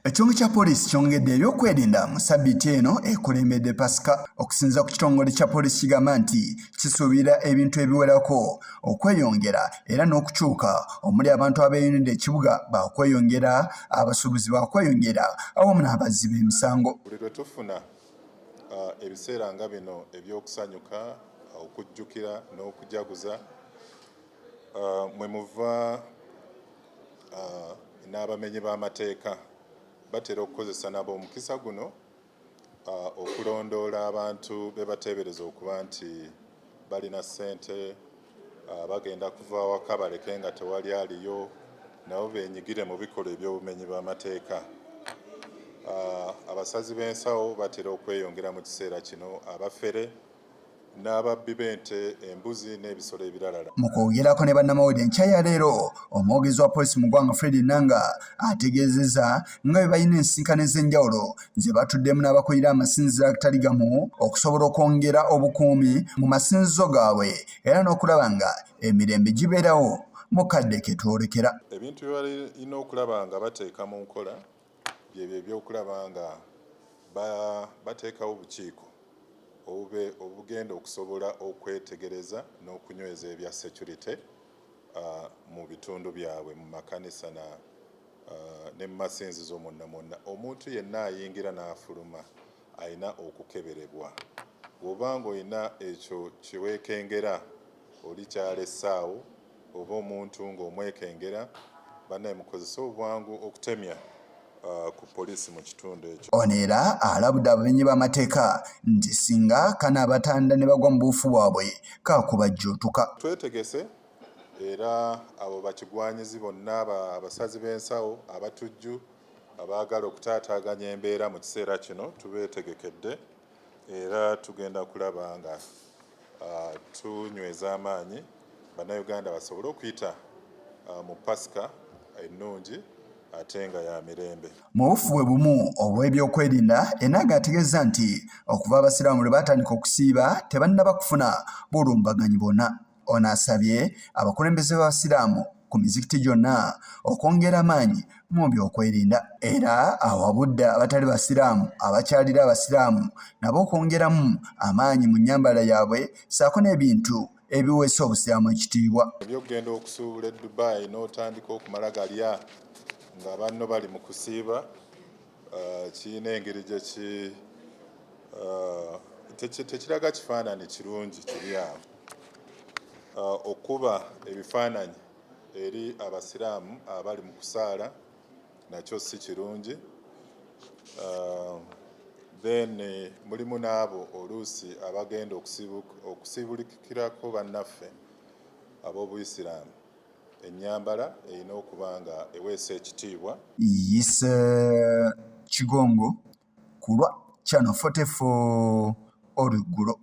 Ekitongole kya poliisi kyongedde ebyokwerinda mu sabbiiti eno ekulembedde Pasika. Okusinziira ku kitongole kya poliisi kigamba nti kisuubira ebintu ebiwerako okweyongera era n'okukyuka omuli abantu abeeyunidde ekibuga baakweyongera, abasuubuzi baakweyongera awamu n'abazzi b'emisango. Buli lwe tufuna ebiseera nga bino eby'okusanyuka, okujjukira n'okujaguza, mwe muva n'abamenyi b'amateeka batera okukozesa nabo omukisa guno okulondoola abantu be bateebereza okuba nti balina ssente, bagenda kuva awaka baleke nga tewali aliyo, nabo beenyigire mu bikolwa eby'obumenyi bw'amateeka. Abasazi b'ensawo batera okweyongera mu kiseera kino, abafere n'ababbi b'ente, embuzi n'ebisolo ebiralala. Mu kwogerako ne bannamawulire enkya ya leero, omwogezi wa poliisi mu ggwanga Fred Enanga ategeezezza nga bwe balina ensisinkano ez'enjawulo ze batuddemu n'abakulira amasinzizo agatali gamu okusobola okwongera obukuumi mu masinzizo gaabwe era n'okulaba nga emirembe gibeerawo mu kadde ke twolekera. Ebintu bye balina okulaba nga bateeka mu nkola byebyo ebyokulaba nga bateekawo obukiiko obugenda okusobola okwetegereza n'okunyweza ebya security mu bitundu byabwe, mu makanisa ne mu masinzizo mwonna mwonna. Omuntu yenna ayingira n'afuluma alina okukeberebwa. Bw'oba ng'olina ekyo kye weekengera oli ky'alessaawo oba omuntu ng'omwekengera, bannaye mukozese obwangu okutemya ku poliisi mu kitundu ekyo. Ono era alabudde abamenyi b'amateeka nti singa kanaabatanda ne bagwa mu buufu bwabwe kaakubajjuutuka. Twetegese era abo bakigwanyizi bonna, abasazi b'ensawo, abatujju abaagala okutaataaganya embeera mu kiseera kino tubeetegekedde era tugenda kulaba nga tunyweza amaanyi Bannayuganda basobole okuyita mu Pasika ennungi ate nga ya mirembe. Mu bufu bwe bumu obw'ebyokwerinda, Enanga ategeezza nti okuva Abasiraamu lwe baatandika okusiiba tebannaba kufuna bulumbaganyi bwonna. Ono asabye abakulembeze b'Abasiraamu ku mizikiti gyonna okwongera amaanyi mu byokwerinda era awabudde abatali Basiraamu abakyalira Abasiraamu nabo okwongeramu amaanyi mu nnyambala yaabwe ssaako n'ebintu ebiweesa Obusiraamu ekitiibwa. Eby'okugenda okusuubula e Dubai n'otandika okumala galya nga banno bali mu kusiiba kirina engeri gye ki tekiraga kifaananyi kirungi kiri awo. Okukuba ebifaananyi eri Abasiraamu abali mu kusaala nakyo si kirungi. Then mulimu n'abo oluusi abagenda okusiibulikirako bannaffe ab'Obuyisiraamu. Ennyambala erina okuba nga eweesa ekitiibwa. Yise Kigongo ku lwa Channel 44 olweggulo.